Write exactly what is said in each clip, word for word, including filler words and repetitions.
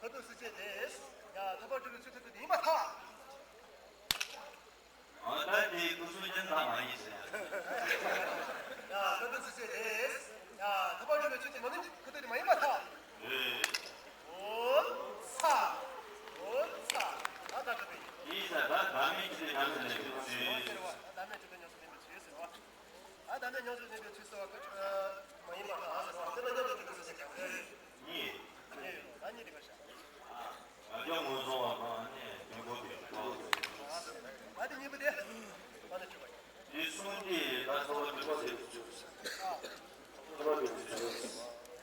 ཁ་ཐུག་སྲིད་ཆེད་དེ་ཡ་ཐོབ་པ་སྒྲུབ་པའི་ཚུལ་ཐུབ་ཐུབ་དེ་ཡིན་པར་ཐལ། ཨ་ད་དེ་སྐུ་གསུང་ཐུགས་རྗེ་ཆེ་ཡིན་ཟེར། ཡ་ཁ་ཐུག་སྲིད་ཆེད་དེ་ཡ་ཐོབ་པ་སྒྲུབ་པའི་ཚུལ་དེ་མ་ནི་ཁ་ཐུག་དེ་མ་ཡིན་པར་ཐལ། ཨོ་ཚ། ཨོ་ཚ། ད་ད་ད་དེ་ཡིན། ད་ད་མི་ཁྲིད་དེ་ཉམས་སུ་ལེན་པའི་ཚུལ། ཨོ་ཟེར་བ་ད་མི་ཁྲིད་དེ་ཉམས་སུ་ལེན་པའི་ཚུལ་ཟེར་བ། ཨ་ད་ནི་ཉམས་སུ་ལེན་པའི་ཚུལ་ཟེར་བ་ཀ་མ་ཡིན་པ་དང་ཟེར་བ་དེ་ལ་ཉམས་སུ་ལེན་པའི་ཚུལ་ཟེར་ཀྱང་རེད། གཉིས། གཉིས་ཡོད་ད་གཉིས་རེད་པ་ཤག་ང་ཚོ་ངོས་བཟུང་བ་དང་ནི་དུས་འཁོར་གྱི་ཁ་ལོ་ཟེར། ཨ་དེ་གཉིས་པོ་དེ་ཨ་ནི་གཅིག་པ་ཡིན། དེ་གསུམ་དེ་ད་ཐོབ་པ་སྒྲུབ་པ་ཟེར་དུ་བཅུག་ཟེར། ཨ་ཐོབ་པ་སྒྲུབ་པ་ཟེར།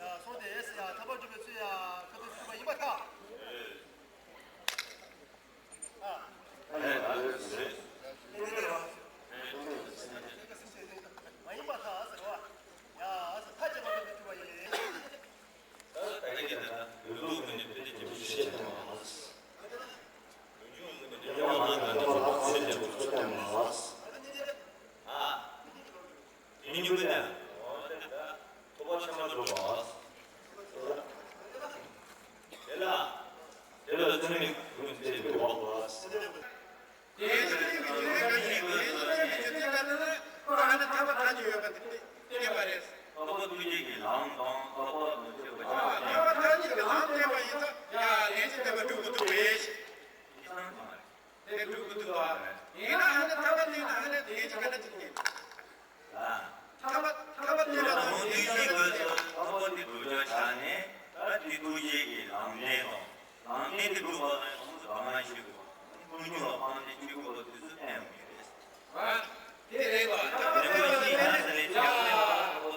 ཡ་གསུམ་དེ་ཨེ་ཟེར་ཡ་ཐོབ་པ་སྒྲུབ་པའི་ཚུལ་ཡ་ཁ་ཐུག་སྲིད་པ་ཡིན་པར་ཐལ། དེ་གཉིས་པོ་ནི། འོ་དེ་ལྟ། ཐོབ་པ་ཆེན་པོ་སྒྲུབ་པ། དེ་ལ། དེ་ལ་ཚུལ་མིན་ཀུན་བརྩེ་བའི་འོག་ལ། དེའི་ཚུལ་མིན་གྱི་རྒྱུ་མཚན་ག་ནི། དེའི་ཚུལ་མིན་གྱི་རྒྱུ་མཚན་ག་ནི་ལ་ཁོ་ཨ་ནི་ཐར་པ་ཐལ་གྱི་ཡོད་པ་དེ་བསྟན་པ་རེད། འཕགས་པ་ཐུགས་རྗེ་གི་ལམ་དང་འཕགས་པ་མི་ཐེག་པ་ཆ་ཐར་པ་ཐལ་གྱི་ལམ་བསྟན་པ་ཡིན་ཙང་ཡ་ལན་ཅིག་བསྟན་པ་སྒྲུབ་དགོས་འདུག་རེད། དེ་སྒྲུབ་དགོས་འདུག་བ། ཡིན་ན་ཨ་ནི་ཐར་པ་བསྟན་ན་ཨ་ནི་དེའི་ཆ་ནས་ཅིག་ཡིན། ཐར་པ་ཐར་པ་བསྟན་ན་ལམ་དེ་ཤེས་དགོས་སོ། ཐར་པ་དེ་བསྒྲུབ་བྱ་བྱས་ནས་ད་དེ་ཐུགས་རྗེ་གི་ལམ་སྣེ་དང་། ལམ་སྣེ་དེ་བསྒྲུབ་པ་ལ་ཡང་ཐུགས་སུ་བདག་ང་ཤེས་དགོས། ཀུན་འབྱུང་བ་སྤངས་ཏེ་ཆོས་སྐུ་ལ་དུས་སུ་བསྟན་ཡོང་གི་རེད། དེ་རེད་བ། ཐར་པ་བསྟན་པ་ལ་བརྟེན་ནས་ཡ་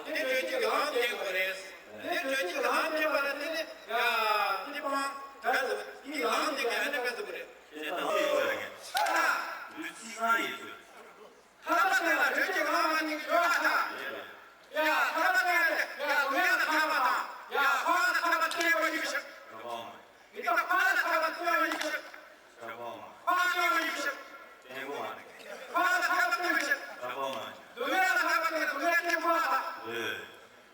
དེ་བགྲོད་ཀྱི་ལམ་བསྟན་དགོས་རེད། དེ་བགྲོད་ཀྱི་ལམ་བསྟན་པ་ལ་བརྟེན་ནས་ཡ་དེ་སྤང་ད་དེ་ལམ་དེ་ག་འདྲ་ག་ཟེར་དགོས་རེད། ཞེས་དང་ཚིག་ཡོད་རེད། ལུས་ཚིག་སང་ཡོད་ཚུལ། ཐར་པ་དེ་ལ་བགྲོད་ཀྱི་ལམ་མ་ཉིད་ཀྱི་སྦྱོར་བ་དང་། ཡ་ཐར་པ་དེ་ལ་ཡ་ལུས་ལ་ཐར་པ་དང་། ཡ་འཁོར་བ་ལ་ཐར་པ་སྟོན་པ་ཡོད་ཞིང་། ཡ་འཁོར་བ་ལ་ཐར་པ་སྟོན་པ་ཡོད་ཞིང་། འཁོར་བ་སྟོན་པ་ཡོད་ཞིང་། འཁོར་བ་ལ་ཐར་པ་སྟོན་པ་ཡོད་ཞིང་། ལུས་ལ་ཐར་པ་སྟོན་པ་ཡོད་ཞིང་།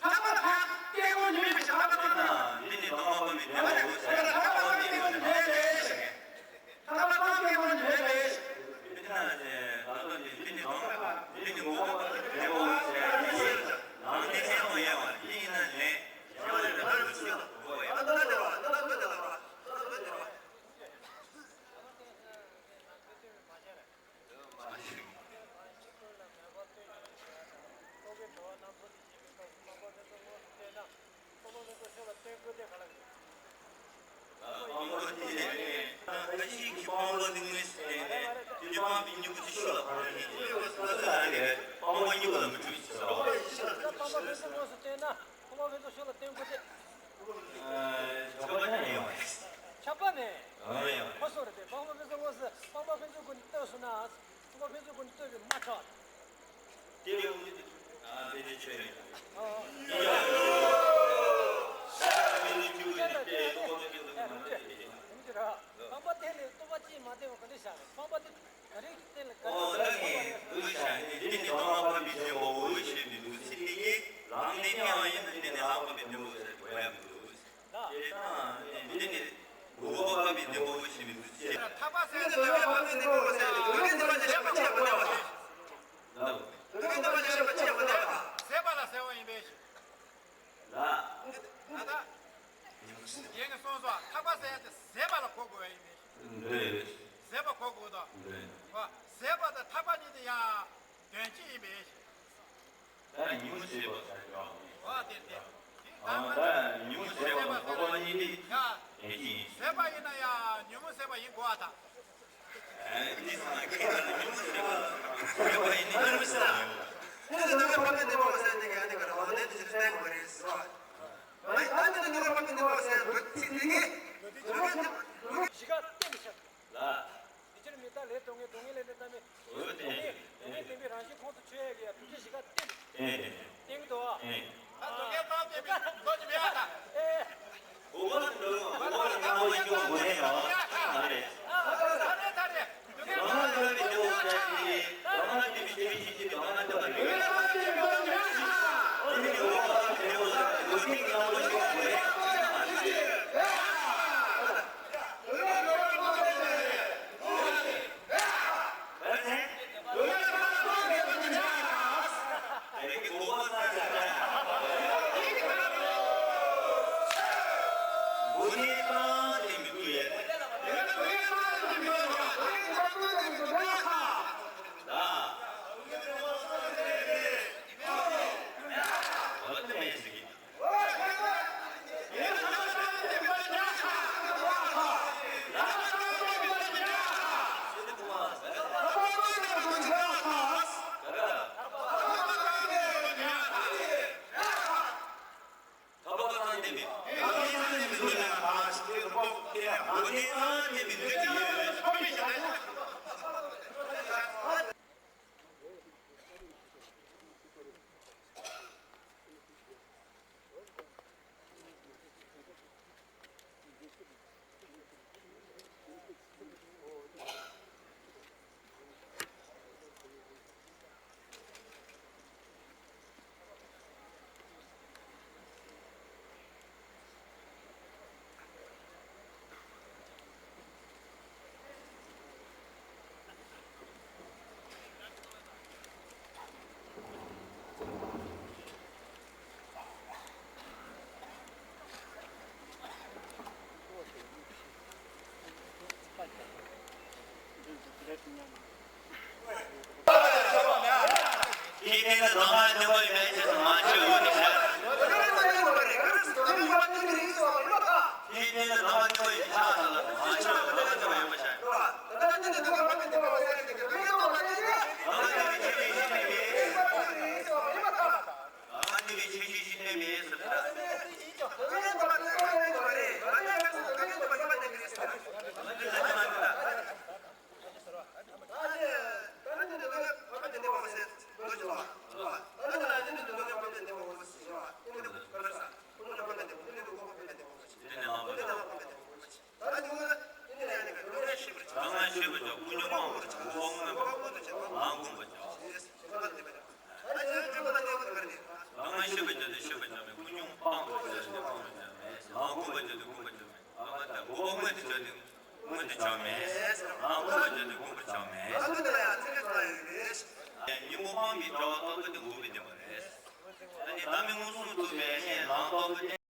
ཐར་པ་ཐར་སྐྱེ་བོ་ཉིད་ཀྱི་ཞགས་པ་དང་། འདི་ནི་དང་པོ་མི་ལྡན་པའོ་ཞེས་པའི་ཐར་པ་སྐྱེ་བོ་ཉིད་ལས་ཞེས། ཐར་པ་སྐྱེ་བོ་ཉིད་ལས་ཞེས། འདི་ན་ཞེས་ད་ལྟ་འདི་འདི་ནི་དང་འདི་ནི་ངོ་བོ་མི་ལྡན་པའོ་ཞེས་པའི་ལམ་འདི་ནི་ཡང་ཡང་བ་འདི་ཡིན་ན་ལས་ཡང་ལས་ལམ་འདི་ཚུལ་ལ་གོ་བ་ཡང་། སྤངས་པ་སྟེ། ད་ཁ་ཅིག་གིས་སྤངས་པ་སྟེ་དངོས་སུ་བསྟན་ནས་དེ་སྤངས་པའི་མྱུ་གུ་དེ་ཤུགས་ལ་འཕར་ནས་སྤངས་པ་མྱུ་གུ་ལ་མི་འཁྲུལ་ཞེས་པའོ། སྤངས་པ་ཕན་ཚུན་དངོས་སུ་བསྟན་ན་སྤངས་པ་ཕན་ཚུན་ཤུགས་ལ་བསྟན་དགོས་ཏེ། ཁྱབ་པ་ནས་ཡོང་བ་རེད། ཁྱབ་པ་ནས། ཨ་ཡོང་བ་རེད། ཁོ་སོ་རེད་དེ་སྤངས་པ་ཕན་ཚུན་དངོས་སུ་སྤངས་པ་ཕན་ཚུན་ཀུན་ནས་ལྟོས་སོང་ན། སྤངས་པ་ཕན་ཚུན་ཀུན་ནས་ལྟོས་པས་མ་ཁྱབ། དེ་ཡང་ཨ་དེ་ནི་ཆོས་ཡིན། ཨ་ཡ། དེ་ནི་ཆོས་ཡིན་ཏེ། སྤངས་པ་ཕན་ཚུན་ཀུན་ནས་མ་ལྟོས་པས། དེ་འདི་ར། སྤངས་པ་དེ་ལས་ལྟོས་པ་ཅིས་མ་བསྟན་པ་ག་འདྲ་བཞག་རེད། སྤངས་པ་དེ། ཨོ་ད་ངས་འདུག་བྱས་ནས་འདི་ནི་དང་པོ་མི་ལྡན་པའོ་ཞེས་མི་འདུག་ཚིག་འདི་ཡིས་ལམ་འདི་ནི་ཡང་ཡིན་འདི་ནི་ལྷག་པ་མི་ལྡན་པའོ་ཟེར་དགོས་ཡ་མི་འདུག་དེ་དང་འདི་ནི་འདུག་པ་མི་ལྡན་པའོ་ཞེས་མི་འདུག་ཅེས། ཐར་པ་ཟེར་ནི་འདུག་པ་མི་ལྡན་པའོ་ཟེར་ནི་འདུག་ནི་འདི་པ་ཞེས་པ་ཅེས་པ་ནས་བ། ལ། འདུག་ནི་འདི་པ་ཞེས་པ་ཅེས་པ་ནས་བ། ཟད་པ་ལ་ཟེར་བ་ཡིན་པས། ལ། ད་ལྟ། ཡིན་གྱི་གསུངས་སོ། ཐར་པ་ཟེར་ཡ་དེ་ཟད་པ་ལ་གོ་དགོས་པ་ཡིན་པས། ཟད་པ་དང་ཐར་པ་གཉིས་དེ་ཡང་དོན་གཅིག་ཡིན་པས། ད་ཉིན་མོ་ཟད་པ་ཟེར་ཡོད་ནི། ཨོ་དེ་དེ། ཨ་ད་ཉིན་མོ་ཟད་པ་དང་ཐར་པ་གཉིས་དེ་དོན་གཅིག་ཡིན། ཟད་པ་ཡིན་ན་ཡང་ཉིན་མོ་ཟད་པ་ཡིན་དགོས་པ་དང་། ཨ་འདི་ཚང་མ་ཁྱེད་རང་ཉིན་མོ་ཟད་པ་ཟད་པ་ཡིན་ནི་ཉིན་མོ་ཟད་པ་ཡིན། ཁྱེད་ཚོ་ནང་པའི་དཔལ་ལྡན་འདས་མ་ཟེར་ནི་ག་ནི་ག་རེ་བ་ནི་དེ་ཚོ་བསྟན་དགོས་རེད་ཟེར་བ། ཨ་ད་ནི་ནང་པའི་དཔལ་ལྡན་འདས་མ་ཟེར་འདུག་ཚིག་ནི་གི། གཞི་ག་བརྟེན་པའི་ཕྱིར། ལ། དེ་ཕྱིར་མི་རྟག་ལས་སྡུག་བསྔལ། སྡུག་བསྔལ་ལས་འདས་རྣམ་སྨིན། འོ་དེ། སྡུག་བསྔལ་སྡུག་བསྔལ་བརྟེན་པའི་རང་བཞིན་ཁོང་དུ་ཆུད་ཡ་གི་ཡ་ཐུགས་རྗེ་གཞི་ག་བརྟེན། བརྟེན་ཏེ། བརྟེན་གྱི་འདུག་བ། ཨེ། ད་སྡུག་བསྔལ་སྤངས་བསྟན་པའི་ལོ་ཉི་མའི་ཨ་ད། ཨེ། གོ་བ་འདྲ་བོ་གོ་བ་འདྲ་བོ་ཡིན་གྱི་མ་རེད་ཡ། ད་རེད། ད་རེད་ད་རེད། སྡུག་བསྔལ་སྤངས་བསྟན་པའི་ལོ་ཉི་མ་ཟེར་ཏེ། སྡུག་བསྔལ་སྤངས་བསྟན་པའི་ལོ་ཉི་མ་ཟེར་ཏེ། སྡུག་བསྔལ་སྤངས་བསྟན་པའི་ལོ་ཉི་མ་ཟེར་ཏེ། ཁྱེད་ནི་ནི་ནང་མ་ནི་མོ་ཡིན་ཆེད་དུ་མ་ཆེ་འུ་ནི་ཤ། ཁྱེད་ནི་ནི་ནང་མ་ནི་མོ་ཡིན་ཆ་ལ་མ་ཆེ་འུ་ནི་མོ་ཡིན་པ་ཤ། ཨ་ནི་ནི་ཆེ་ཆེ་ཤི་ནི་མེད་ཟེར་ད། ང་ཤེས་པ་ཅོག་ཀུན་འབྱུང་སྤངས་པར་བྱ། ང་མགོན་པ་ཅོག་ང་ཤེས་པ་ཅོག་དེ་ཤེས་པ་ཅོག་མེད། ཀུན་འབྱུང་སྤངས་པར་བྱ་སྟེ་སྤངས་པར་བྱ་མེད། ང་མགོན་པ་ཅོག་དེ་མགོན་པ་ཅོག་མེད། ང་མ་དག་མགོན་པ་མངོན་དུ་བྱ་སྟེ་མངོན་དུ་བྱ་མེད། ང་མགོན་པ་ཅོག་དེ་མགོན་པ་ཅོག་མེད། ཉོན་མོངས་སྤངས་པའི་བྱ་བ་རྟག་པ་དེ་འགོག་པའི་བདེན་པ་རེད། ཨ་ནི་བདག་མེད་མངོན་སུམ་རྟོགས་པའི་གནས་ལ་རྟག་པ་དེ།